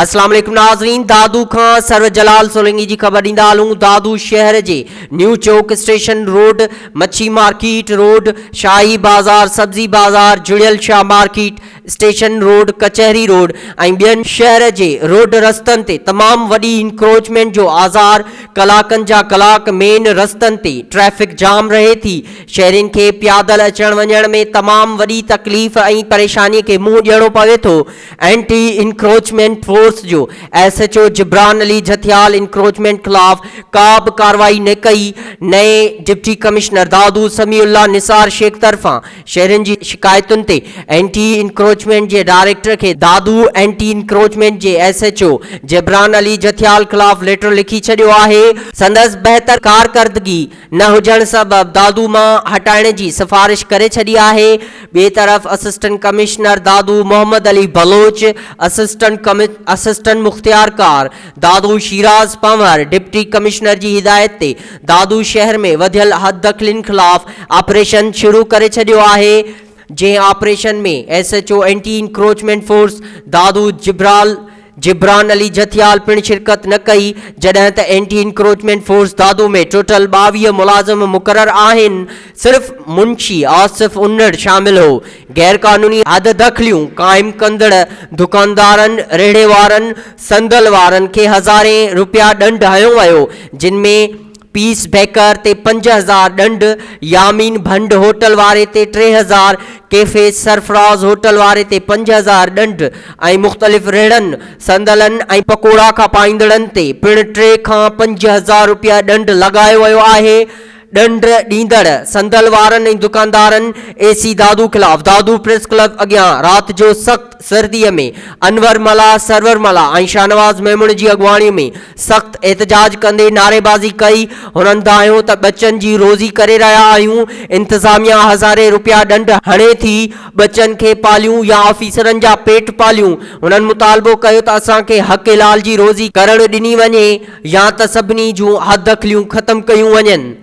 اسلام عليڪم ناظرين دادو کان سرور جلال سولنگي جي خبر ڏيندا هلون دادو شهر جي نيو چوڪ اسٽيشن روڊ مڇي مارڪيٽ روڊ شاهي بازار سبزي بازار جڙيل شاهه مارڪيٽ اسٽيشن روڊ ڪچهري روڊ ۽ ٻين شهر جي روڊ رستن تي تمام وڏي انڪروچمينٽ جو آزار ڪلاڪن جا ڪلاڪ مين رستن تي ٽريفڪ جام رهي ٿي شهرين کي پيادل اچڻ وڃڻ ۾ تمام وڏي تڪليف ۽ پريشاني کي منهن ڏيڻو پوي ٿو اينٽي انڪروچمينٽ فورس جو S H O Jibran Ali Jhatial encroachment خلاف ڪا به ڪارروائي نه ڪئي نئين ڊپٽي ڪمشنر دادو سميع الله نثار شيخ طرفان شهرين جي شڪايتن تي اينٽي انڪروچمينٽ جي ڊائريڪٽر کي دادو اينٽي انڪروچمينٽ جي S H O Jibran Ali Jhatial خلاف ليٽر لکي ڇڏيو آهي. سندس بهتر ڪارڪردگي نه هجڻ سبب دادو مان هٽائڻ جي سفارش ڪري ڇڏي آهي. ٻئي طرف assistant commissioner Dadu Muhammad Ali Baloch, assistant assistant مختيارڪار دادو شيراز پنهور ڊپٽي ڪمشنر جي هدايت تي دادو شهر ۾ وڌيل حددخلين خلاف آپريشن شروع ڪري ڇڏيو آهي جنهن operation ۾ S H O anti encroachment force Dadu جبرال جبران علي جهتيال پڻ شرڪت نه ڪئي جڏهن ته anti encroachment force Dadu ۾ total 22 ملازم مقرر آهن صرف منشي آصف انڙ شامل هو غير قانوني حددخليون قائم ڪندڙ دڪاندارن ريڙهي وارن صندل وارن کي هزارين رپيا ڏنڊ هنيو ويو جن ۾ پيس بيڪر تي 5000 ڏنڊ، يامين ڀنڊ هوٽل واري تي 3000، ڪيفي سرفراز هوٽل واري تي 5000 ڏنڊ ۽ مختلف ريڙهن، صندلن ۽ پڪوڙا کپائيندڙن تي پڻ ٽي کان 5000 رپيا ڏنڊ لڳايو ويو آهي. ڏنڊ ڏيندڙ صندل وارن ۽ دڪاندارن اي سي دادو خلاف دادو پريس ڪلب اڳيان رات جو سخت سرديء ۾ انور ملاح، سرور ملاح ۽ شاهنواز ميمڻ جي اڳواڻي ۾ سخت احتجاج ڪندي نعريبازي ڪئي. هنن دانهيو ته ٻچن جي روزي ڪري رهيا آهيون، انتظاميا هزارين رپيا ڏنڊ هڻي ٿي، ٻچن کي پاليون يا آفيسرن جا پيٽ پاليون. هنن مطالبو ڪيو ته اسان کي حق حلال جي روزي ڪرڻ ڏني وڃي يا ته سڀني جون حددخليون ختم ڪيون وڃن.